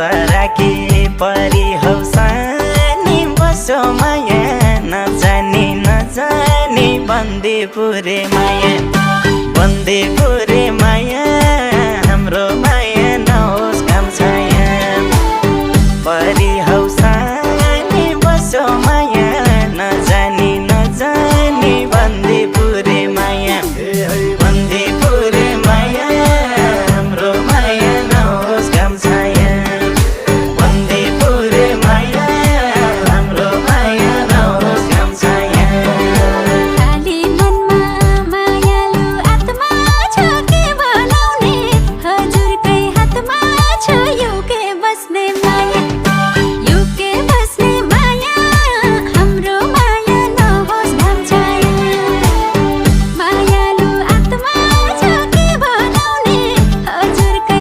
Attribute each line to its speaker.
Speaker 1: राखी परी हौ सानी बसो माया नजानी नजानी बन्दीपुरे माया बन्दीपुरे माया